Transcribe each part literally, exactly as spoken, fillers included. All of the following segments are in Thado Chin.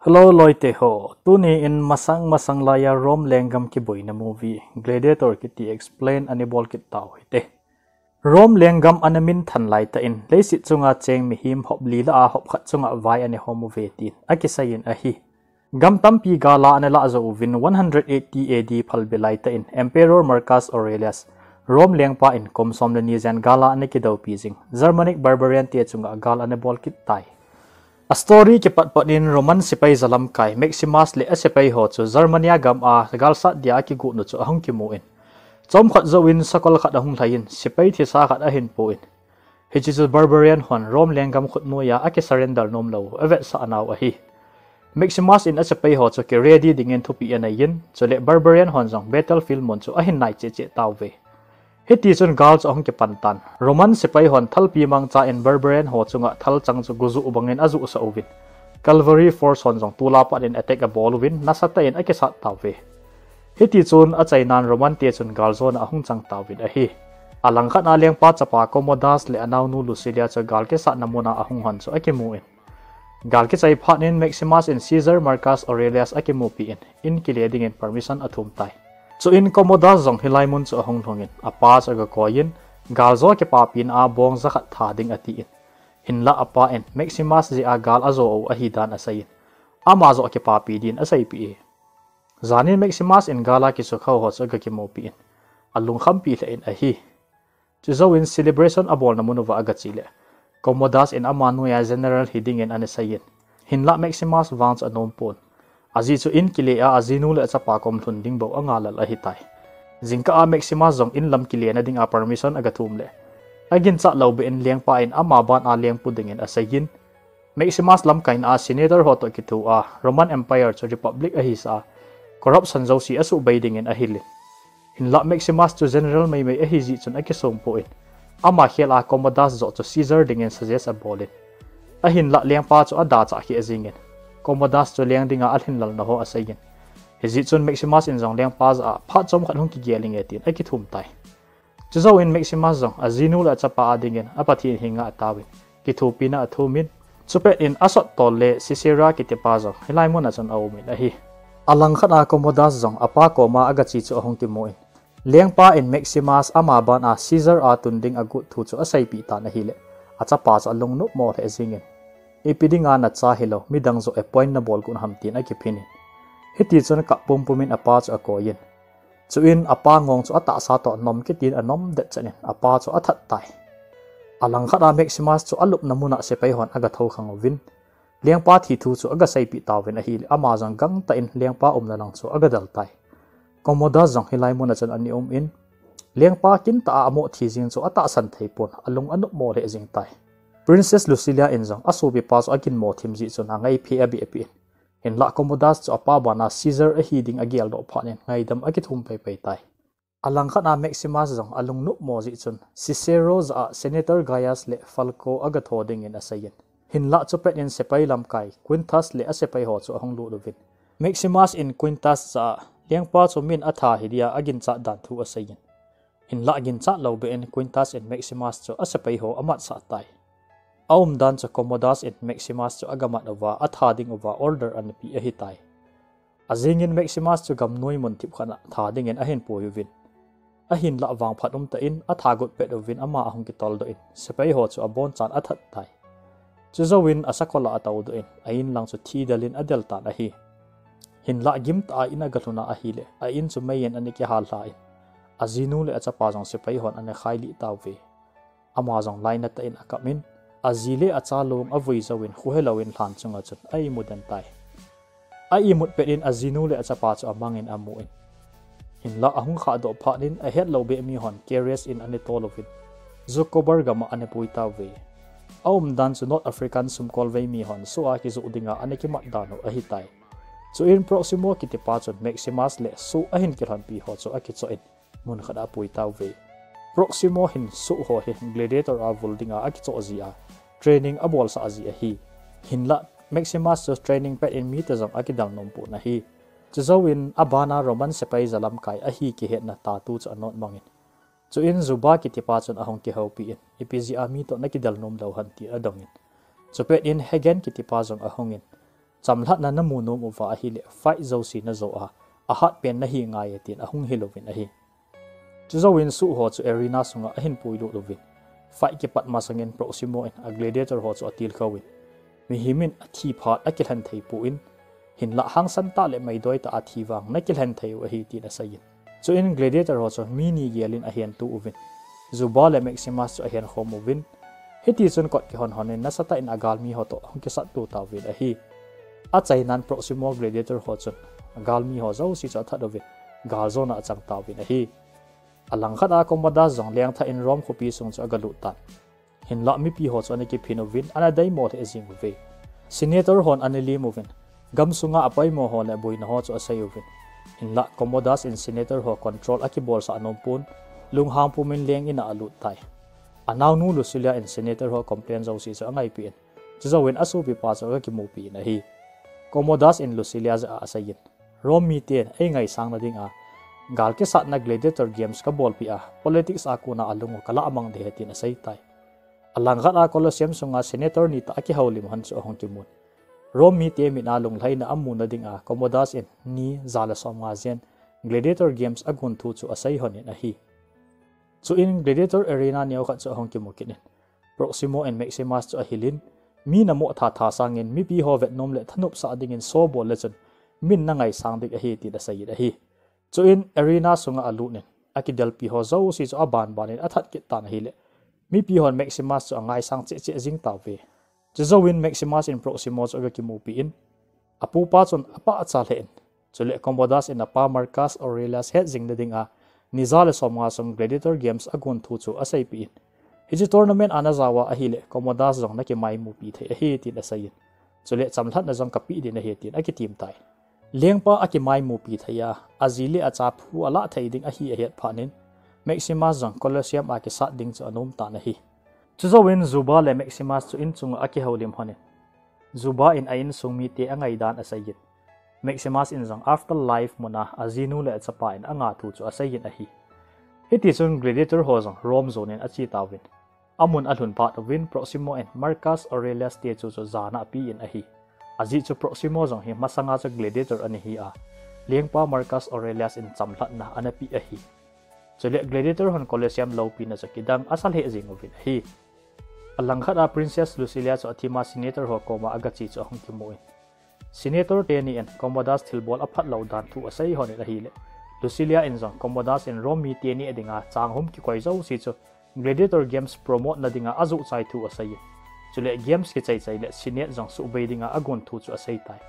Kalo loite ho, tuni in masang masang laiya Rome lenggam kiboina movie Gladiator kiti explain anei bol kit tau hite. Rome lenggam ana minthan laitah in, leiset chunga cheng mihem hop li lah a hop khat chunga vai anei hom uve tin akisei in ahi. Gam tampi gal a ana lah jou uvin, one hundred eighty A D phalbi laitah in Emperor Marcus Aurelius, Rome lengpa in kum som le ni jen gal a ana kidoupi jing Germanic barbarian te chunga gal ana bol kit tai. A story kipat pat in Roman sepai jalamkai Maximus le asepai ho chu Germania gam a galsat dia akigot u chu ahung kimu in, chomkhat jouvin sakol khat ahung lhai in sepai thisa khat ahin pu in, hiche chu barbarian hon Rome lenggam khut noiya akisurrender nom lou avetsah nau ahi. Maximus in asepai ho chu kiready dingin thupeh anei in, chule barbarian hon jong battlefield mun chu ahin nai cheh cheh tauve. Hitichun gal chu ahung kipan tan. Roman sepai hon thalpi mangcha in barbarian ho chunga thalchang chu gojuh bangin ajuhsah uvin, cavalry force hon jong tula pat in attack abol uvin, nasatah in akisat tauve. Hitichun achainan Roman te chun galjona ahung chang tauvin ahi. Alangkhat a lengpa chapa Commodus le anaonu Lucilla chu gal kisatna muna ahung hon chu akimu in, gal kichai phat in Maximus in Caesar Marcus Aurelius akimupi in, in kile dingin permission athum tai. Chuin Commodus jong hilai mun chu ahung lhung in, apa chu aga koi in, galjo kipapina a bong jakhat tha ding ati in, hinlah apa in Maximus jeh a gal ajo u ahi dan asei in, ama joh kipapi din aseipeh e. Janin Maximus in gal a kisukha ho chu aga kimupi in, alungkhampi lheh in ahi. Chujouvin celebration abolna mun uva aga che leh, Commodus in ama noiya general hi dingin ana sei in, hinlah Maximus vang chu anom pon. Ajeh chu in kile a ajinu le achapa kom lhun ding bou angahlel ahitai. Jingkah a Maximus jong in lam kilena dinga permission aga thum leh, aginchat lou beh in lengpa in ama ban a lengpu dingin asei in, Maximus lamkaina a senator ho toh kithoa Roman Empire chu republic ahisah a, corruption jouse asuhbei dingin ahil in, hinlah Maximus chu general meimei ahi jeh chun akisong pon, ama khel a Commodus joh chu Caesar dingin suggest abol in, ahinlah lengpa chu adachah kheh jeng in, Commodus chu leng dinga alhinlelna ho asei in, hijeh chun Maximus in jong lengpa jah a phat chomkhat hung kigel inge tin akithum tai. Chujouvin Maximus jong ajinu le achapa a dingin a Pathen henga ataovin, kithopina athum in, chupet in asot tol le Cicero kitipa jong hilai mun a chun aum in ahi. Alangkhat a Commodus jong apa koma aga che chu ahung kimu in, lengpa in Maximus ama ban a Caesar a tun ding agot thu chu aseipeh tan ahileh, achapa chu alungnop mo lheh jeng in, ipi dinga nacha hilou midang joh appoint nabol got ham tin akiphin in, hitichun kap pumpum in apa chu akoi in, chuin apa ngong chu atahsa toh nom kit in anom det chan in apa chu athat tai. Alangkhat a Maximus chu alupna mun a sepai hon aga thoukhang uvin, lengpa thi thu chu aga seipeh tauvin ahileh, ama jong gangtah in lengpa umna lang chu aga del tai. Commodus jong hilai mun a chun ana um in, lengpa kintah a amo thi jeng chu atahsan thei pon, alung anop mo lheh jeng tai. Princess Lucilla in jong asopipa chu aginmo thim jeh chun angaiphe abeh peh in, hinlah Commodus chu apa ban a Caesar ahi ding ageldoh phat in ngaidam akithum paipai tai. Alangkhat a Maximus jong alungnop mo jeh chun Cicero jah a Senator Gaius le Falco aga tho dingin asei in, hinlah chupet in sepai lamkai Quintus le asepai ho chu ahung lut uvin, Maximus in Quintus jah a lengpa chu min atha hi dia aginchat dan thu asei in, hinlah ginchat lou beh in Quintus in Maximus chu asepai ho amatsah tai. Aumdan chu Commodus in Maximus chu agamat uva atha ding uva order anapeh ahitai. Ajingin Maximus chu gamnoi mun thipkhat a tha dingin ahin pui uvin, ahinlah vangphat umtah in atha got pet uvin ama ahung kitoldoh in sepai ho chu abonchan athat tai. Chujouvin asakol a atoudoh in a-in lang chu thi del in adel tan ahi. Hinlah gimtah a in aga lhun a ahileh, a-in chu mei in ana kihal lha in, ajinu le achapa jong sepai hon ana khailih tauve. Ama jong lainat tah in akap in, aji le acha long avui jouvin kho helouvin lhan chunga chun a-imut den tai. A-imut pet in ajinu le achapa chu amang in amu in, hinlah ahung khahdoh phat in ahetlou beh mihon carriage in ana tol uvin, Zuccober gam a ana pui tauve. Aumdan chu North African sumkolvei mihon soh a kijoh dinga ana kimat dan u ahitai. Chuin Proximo kitipa chun Maximus le soh ahin kilhonpi ho chu akichoh in, mun khat a apui tauve. Proximo hin soh ho hi Gladiator a vul dinga akichoh ji a, training abolsah ji ahi. Hinlah Maximus chu training pet in mite jong akidel nom pon ahi. Chujouvin abana Roman sepai jalamkai ahi kihetna tattoo chu anot mang in, chuin Juba kitipa chun ahung kihoupi in, ipi jeh a mi toh nakidel nom lou ham tin adong in, chupet in Hagen kitipa jong ahung in, Chamlhatna namu nom uva ahileh fight jouse najo a, ahat pen nahi ngai e, tin ahung hil uvin ahi. Chujouvin suh ho chu arena sunga ahin puilut uvin, fight kipat masangin Proximo in a gladiator ho chu atilkhou in, mihem in athi phat akilhen thei pon, hinlah hangsan tah le meidoi tah a thi vang nakilhen thei u ahi, tin aseiyin. Chuin gladiator ho chu mi ni gelin ahentu uvin, Juba le Maximus chu ahenkhom uvin, hitichun kot kihon honin nasatah in agalmi ho toh hung kisattu tauvin ahi. Achainan Proximo gladiator ho chun agalmi ho jouse chu athat uvin, galjona achang tauvin ahi. Alangkhat a Commodus jong lengthah in Rome khopi sung chu agalut tan, hinlah mipi ho chu ana kiphin uvin, ana deimo lheh jing uve. Senator hon ana lim uvin, gamsunga apoimo ho le boina ho chu asei uvin, hinlah Commodus in senator ho control akibolsah nom pon, lunghang pumin leng in a alut tai. Anaonu Lucilla in senator ho complain jouse chu angaipeh in, chujouvin asopipa chu agakimupi in ahi. Commodus in Lucilla jah a aseiyin, Rome miten eingaisang nadinga gal kisatna gladiator games kabolpeh a, politics a kona alung u kalah mang ding ahi, tin aseitai. Alangkhat a Colosseum sunga senator nitah akihoulim hon chu ahung kimun, Rome mite mit a lunglhaina amuna dinga Commodus in ni ja le somnga jen gladiator games agon thu chu asei honin ahi. Chuin gladiator arena neokhat chu ahung kimu kit in, Proximo in Maximus chu ahilin, mi namoh thatha sangin mipi ho vetnom le thanopsah dingin show bol le chun min nangaisang ding ahi, tin aseiyin ahi. Chuin arena sunga alut in, akidelpi ho jouse chu abanban in athat kit tan ahileh, mipi hon Maximus chu angaisang cheh cheh jing tauve. Chujouvin Maximus in Proximo chu agakimupi in, apupa chun apahcha lheh in, chule Commodus in apa Marcus Aurelius hetjing nadinga ni ja le somnga sung gladiator games agon thu chu aseipeh in, hiche tournament a najao a ahileh Commodus jong nakimaimupi thei ahi, tin aseiyin, chule chamlhatna jong kapeh ding ahi, tin akitim tai. Lengpa akimaimupi thei a, aji le acha phu alah thei ding ahi ahet phatnin, Maximus jong Colosseum a kisat ding chu anom tan ahi. Chujouvin Juba le Maximus chu inchunga akihoulim honin, Juba in a insung mite angaidan aseiyin, Maximus in jong afterlife muna ajinu le achapa in anga thu chu aseiyin ahi. Hitichun gladiator ho jong Rome jonin ache tauvin, amun alhun phat uvin Proximo in Marcus Aurelius statue chu jana apen ahi. Ajeh chu Proximo jong hi masanga chu gladiator ana hi a, lengpa Marcus Aurelius in chamlhatna ana peh ahi. Chule gladiator hon Colosseum loupina chu kidang asa lheh jing uvin ahi. Alangkhat a Princess Lucilla chu athima senator ho koma agache chu ahung kimun, senator teni in Commodus thilbol aphat lou dan thu asei honin ahileh, Lucilla in jong Commodus in Rome mi teni dinga changhum kikoi jouse chu gladiator games promote nadinga ajoh chai thu aseiyin, chule games kichai chai le senate jong suhbei dinga agon thu chu aseitai.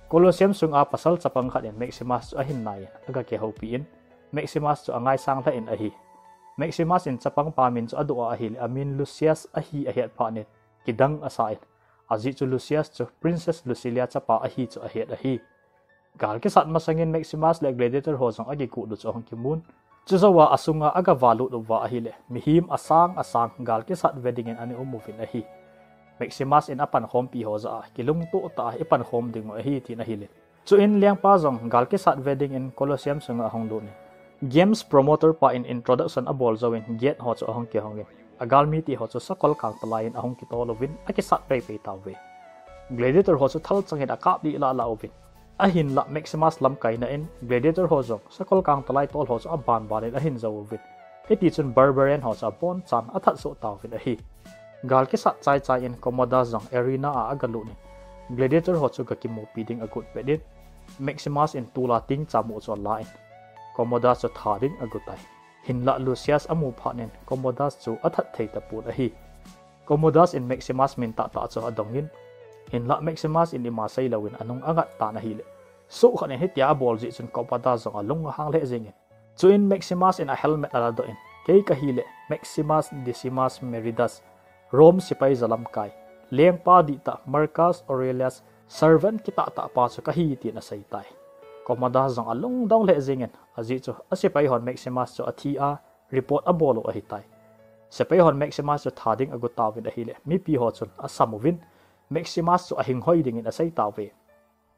Colosseum sunga pasal chapang khat in Maximus chu ahin naiyin, agakihoupi in, Maximus chu angaisang lheh in ahi. Maximus in chapangpa min chu adoh a ahileh, amin Lucius ahi ahet phatnin, kidang asa in, ajeh chu Lucius chu Princess Lucilla chapa ahi chu ahet ahi. Gal kisat masangin Maximus le gladiator ho jong akikhuhlut chu ahung kimun. Chujouva asunga agavalut uva ahileh, mihem asang asang gal kisat ve dingin ana um uvin ahi. Maximus in apankhompi ho jah a, kilungtoh tah a ipankhom dingu ahi, tin ahilin, chuin lengpa jong gal kisat ve dingin Colosseum sunga ahung lutnin, games promoter pa in introduction abol jouvin gate ho chu ahung kihongin, agalmite ho chu sakol kangtalai in ahung kitol uvin akisat peipei tauve. Gladiator ho chu thalchangin akaplih lahlah uvin, ahinlah Maximus lamkaina in gladiator ho jong sakol kangtalai tol ho chu abanban in ahin jou uvin, hitichun barbarian ho chu abonchan athat soh tauvin ahi. Gal kisat chaichai in Commodus jong arena a agalutnin, gladiator ho chu gakimupi ding agot pet in, Maximus in tula tingcha mu chu alan, Commodus chu tha ding agotai. Hinlah Lucius amu phatnin Commodus chu athat thei tapon ahi. Commodus in Maximus min tahtah chu adongin, hinlah Maximus in ima seilouvin anung angat tan ahileh, sohkhat in hitia abol jeh chun Commodus jong alung ahang lheh jengin, chuin Maximus in a helmet aladoh in, kei kahileh Maximus Decimus Meridius, Rome sepai jalamkai, lengpa dihtah Marcus Aurelius servant kitahtah pa chu kahi, tin aseitai. Commodus jong alungdong lheh jengin, ajeh chu asepai hon Maximus chu athi a report abol u ahitai. Sepai hon Maximus chu tha ding agotauvin ahileh, mipi ho chun asam uvin, Maximus chu ahinghoi dingin aseitauve.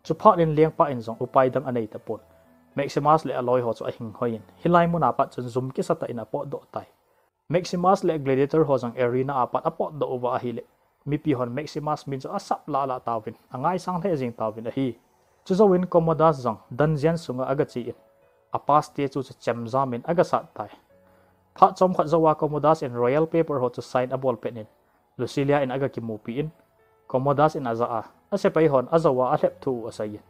Chuphatnin lengpa in jong upai dang anei tapon, Maximus le aloi ho chu ahinghoiyin, hilai muna pat chun jum kisatah in apotdoh tai. Maximus le gladiator ho jong arena a pat apotdoh uva ahileh, Mipi hon Maximus min chu asap lah lah tauvin, angaisang lheh jing tauvin ahi. Chujouvin Commodus jong dungeon sunga agache in, apa statue chu chemjam in agasat tai. Phat chomkhat jouva Commodus in royal paper ho chu sign abol pet in, Lucilla in agakimupi in, Commodus in ajah a, asepai hon ajou a alhep thu u asei in,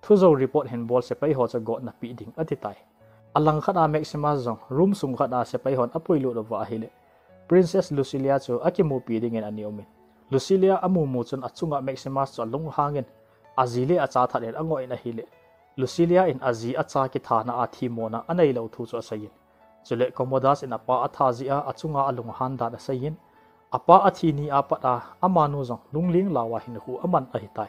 thujou report hin bol sepai ho chu gotna pe ding ati tai. Alangkhat a Maximus jong room sung khat a sepai hon apuilut uva ahile, Princess Lucilla chu akimupi dingin ana um in, Lucilla amumu chun achunga Maximus chu alunghang in, aji le acha that in angoh in ahile, Lucilla in aji acha kithana a themmona aneilou thu chu asei in, chule Commodus in apa atha jeh a achunga alunghan dan asei in, apa athi ni apat a amanu jong lungling louva hinkho aman ahitai.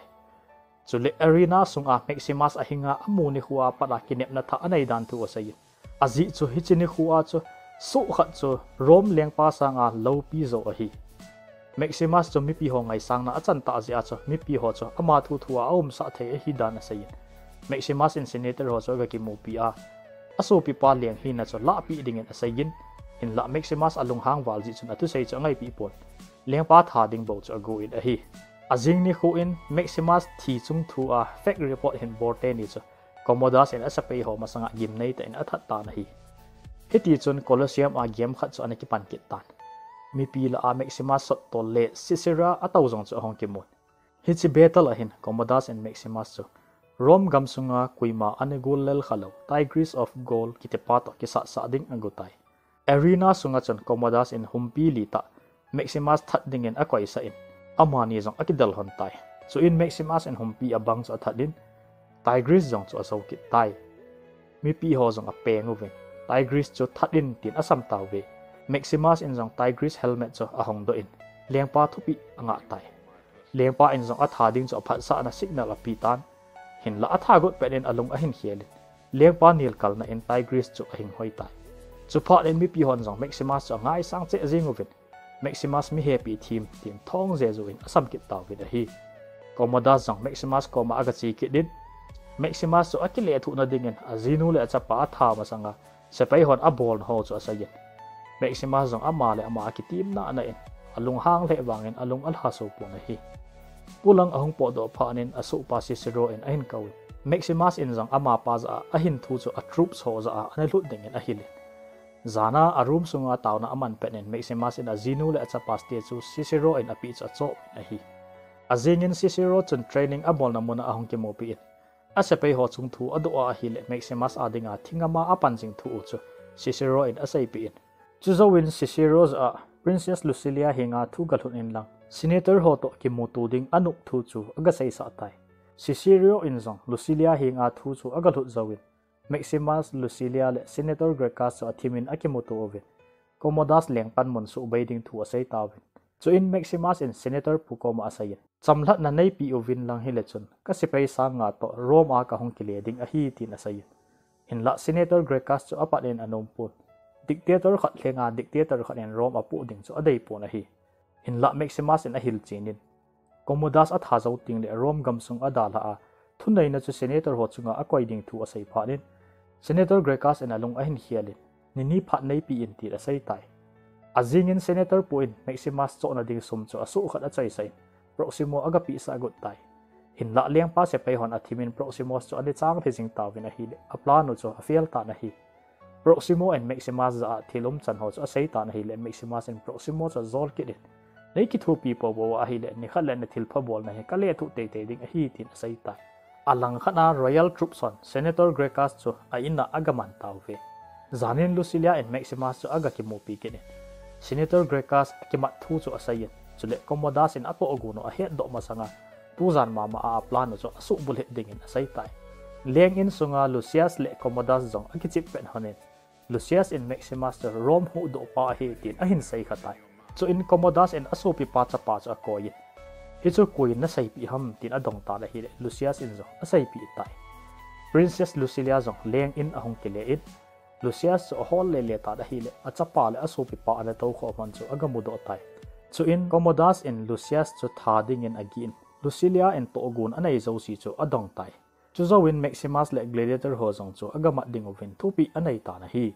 Chule arena sunga Maximus ahinga amu nikho apat a kinepna thah anei dan thu asei in, ajeh chu hiche nikho a chu soh khat chu Rome lengpa sanga loupi jou ahi. Maximus chu mipi ho ngaisangna achan tah jeh a chu mipi ho chu ama thu thua aumsah thei ahi dan asei in, Maximus in senator ho chu agakimupi a, asopipa leng hina chu lahpeh dingin asei in, hinlah Maximus alunghang val jeh chun athusei chu angaipeh pon, lengpa tha ding bou chu ago in ahi. Ajing nikho in Maximus thi chung thu a fake report hin bol teni chu Commodus in asepai ho masanga gimnei tah in athat tan ahi. Hitichun Colosseum a game khat chu ana kipan kit tan. Mipi lah a Maximus sottol le Cicero atou jong chu ahung kimun. Hiche battle a hin Commodus in Maximus chu Rome gamsunga koima ana gollel khalou Tigress of Gaul kitipa toh kisatsah ding ago tai. Arena sunga chun Commodus in humpi li tah Maximus that dingin akoisah in, amani jong akidel lhon tai. Chuin Maximus in humpi abang chu athat in, Tigress jong chu ajou kit tai. Mipi ho jong apeng uvin, Tigress chu that in tin asam tauve. Maximus in jong Tigress helmet chu ahongdoh in, lengpa thupeh angah tai. Lengpa in jong atha ding chu aphatsahna signal ape tan. Hinlah atha got pet in alung ahin khel in, lengpa nelkalna in Tigress chu ahing hoi tai. Chuphat in mipi hon jong Maximus chu angaisang cheh jeng uvin, Maximus mi hepi them tin thong jeju in asam kit tauvin ahi. Commodus jong Maximus koma agache kit in, Maximus chu akilethuhna dingin ajinu le achapa atha masanga sepai hon abolna ho chu asei in, Maximus jong ama le ama akitemna ana in, alunghang lheh vangin alung alhaso pon ahi. Polang ahung potdoh phat in asohpa Cicero in ahin kou in, Maximus in jong amapa jah a ahin thu chu a troops ho jah a ana lhut dingin ahil in, jana a room sunga taona aman pet in Maximus in ajinu le achapa statue chu Cicero in apeh chu achoh in ahi. Ajing in Cicero chun training abolna muna ahung kimupi in, asepai ho chung thu adoh a ahile Maximus a dinga thingama apan jing thu u chu Cicero in aseipeh in, chujouvin Cicero jah a Princess Lucilla henga thu galhun inlang, senator ho toh kimuto ding anop thu chu agaseisah tai. Cicero in jong Lucilla henga thu chu agalhut jouvin, Maximus, Lucilla le Senator Gracchus chu athem in akimuto uvin, Commodus lengpan mun suhbei ding thu asei tauvin. Chuin Maximus in Senator pu koma asei in, chamlhatna neipeh uvin lang hile chun, kasepai sang nga toh Rome a kahung kile ding ahi tin asei in. Hinlah Senator Gracchus chu apat in anom pon, dictator khat lhenga dictator khat in Rome apoh ding chu adei pon ahi. Hinlah Maximus in ahilchen in, Commodus atha jou tengle Rome gamsung adalhah a, thuneina chu senator ho chunga akoi ding thu asei phat in, Senator Gracchus in alung ahin khel in, nini phat neipeh in tin asei tai. Ajing in senator pu in Maximus chohna ding sum chu asoh khat achoisah in, Proximo agapehsah got tai. Hinlah lengpa sepai hon athem in Proximo chu ana chang lhi jing tauvin ahile, aplan u chu afail tan ahi. Proximo in Maximus jah a thil umchan ho chu asei tan ahile, Maximus in Proximo chu ajol kit in, neikithopi poupou ahile, nikhat le nathilpha bolna hi kalethuh teitei ding ahi tin asei tai. Alangkhat a royal troops hon Senator Gracchus chu a in a agaman tauve. Jan in Lucilla in Maximus chu agakimupi kit in, Senator Gracchus akimat thu chu asei in, chule Commodus in atohgon u ahetdoh masanga, tujan mama a aplan u chu asuhbulhit dingin asei tai. Leng in sunga Lucius le Commodus jong akichep pet lhon in, Lucius in Maximus chu Rome huhdohpa ahi tin ahin seikha tai. Chuin Commodus in asopipa chapa chu akoi in, hichu koiin naseipeh ham tin adong tan ahile, Lucius in jong aseipeh tai. Princess Lucilla jong leng in ahung kile in, Lucius chu ahol lele tan ahile, achapa le asopipa ana toukhoh man chu agamudoh tai. Chuin Commodus in Lucius chu tha dingin agih in, Lucilla in tohgon anei jouse chu adong tai. Chujouvin Maximus le Gladiator ho jong chu agamat ding uvin thupeh anei tan ahi.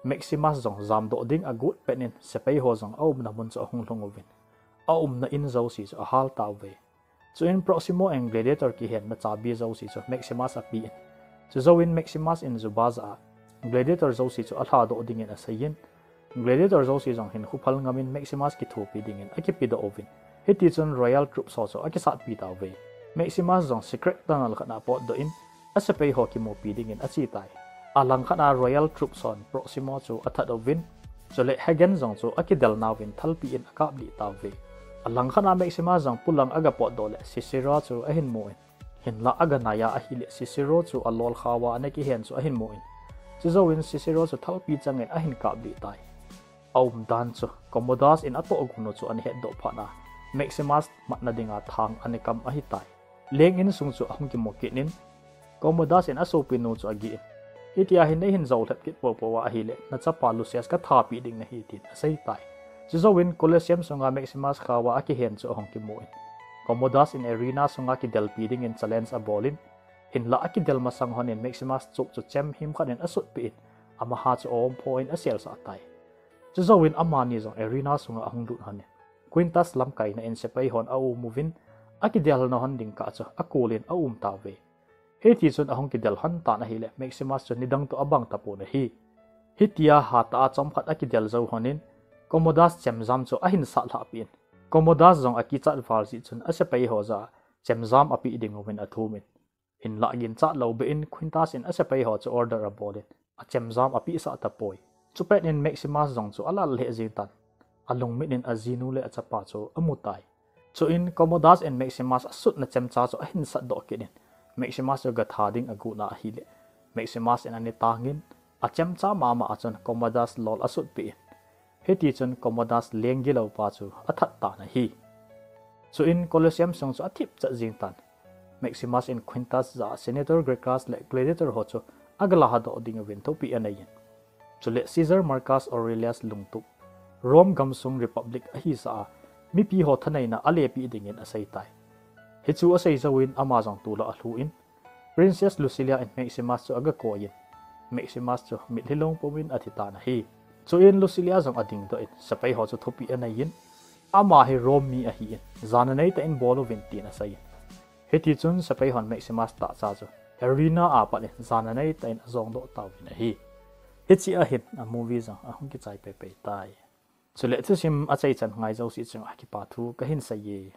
Maximus jong jamdoh ding agot pet in sepai ho jong aumna mun chu ahung lhung uvin, aumna in jouse chu ahal tauve. Chuin Proximo in Gladiator kihenna chabi jouse chu Maximus apen, chujouvin Maximus in Juba jah a Gladiator jouse chu alhadoh dingin aseiyin, Gladiator jouse jong hinkho phal ngamin Maximus kithopi dingin akipedoh uvin, hitichun Royal Troops ho chu akisatpi tauve. Maximus jong secret tunnel khat a apotdoh in, asepai ho kimupi dingin achetai. Alangkhat a Royal Troops hon Proximo chu athat uvin, chule Hagen jong chu akidelnauvin thalpi in akaplih tauve. Alangkhat a Maximus jong polang agapotdoh le Cicero chu ahinmun, hinlah aganaiya ahile Cicero chu alol khao a ana kihen chu ahinmun, chujouvin Cicero chu thalpi changin ahin kaplih tai. Aumdan chu Commodus in atohgon u chu ana hetdoh phat a, Maximus matna dinga thang ana kam ahitai. Leng insung chu ahung kimu kit in, Commodus in asopinu chu agih in, hitia hi neihin joulhep kit poupou a ahile nachapa Lucius kathapeh ding nahi, tin aseitai. Chujouvin Colosseum sunga Maximus khao a akihen chu ahung kimun, Commodus in arena sunga kidelpi dingin challenge abolin, hinlah akidel masang honin Maximus chup chu chem himkhat in asutpeh in, amaha chu aompho in aselsah tai. Chujouvin amani jong arena sunga ahung lut honin, Quintus lamkaina in sepai hon aumuvin, akidelna hon ding kah chu akolin aum tauve. Hitichun ahung kidel hon tan ahile Maximus chu nidang toh abang tapon ahi. Hitia hatah a chomkhat akidel jou honin, Commodus chemjam chu ahin satlhahpeh in, Commodus jong akichat val jeh chun asepai ho jah a chemjam apeh dinguvin athumin, hinlah ginchat lou beh in Quintus in asepai ho chu order abolin, achemjam apehsah tapoi. Chupet in Maximus jong chu alal lheh jeng tan, alungmit in ajinu le achapa chu amutai. Chuin Commodus in Maximus asutna chemcha chu ahin satdoh kit in, Maximus chu gatha ding agot na ahile, Maximus in ana tangin, achemcha mama a chun Commodus lol asutpeh in, hitichun Commodus leng giloupa chu athat tan ahi. Chuin Colosseum sung chu athipchat jeng tan, Maximus in Quintus jah a Senator Gracchus le Gladiator ho chu agaladoh dinguvin thupeh aneiyin, chule Caesar Marcus Aurelius lungtup, Rome gamsung Republic ahisah a, mipi ho thaneina alepeh dingin aseitai. Hichu asei jouvin ama jong tolha alhuh in, Princess Lucilla in Maximus chu agakoiyin, Maximus chu mitlhi lungpumin athitan ahi. Chuin Lucilla jong adingdoh in sepai ho chu thupeh aneiyin, ama hi Rome mi ahin, jana neitah in bol uvin tin aseiyin, hitichun sepai hon Maximus tahsa chu arena a pat in jana neitah in ajongdoh tauvin ahi. Hichea hin a movie jong ahung kichai peipei tai. Chule thusim achaichan ngai jouse chunga kipa thu kahin seiye.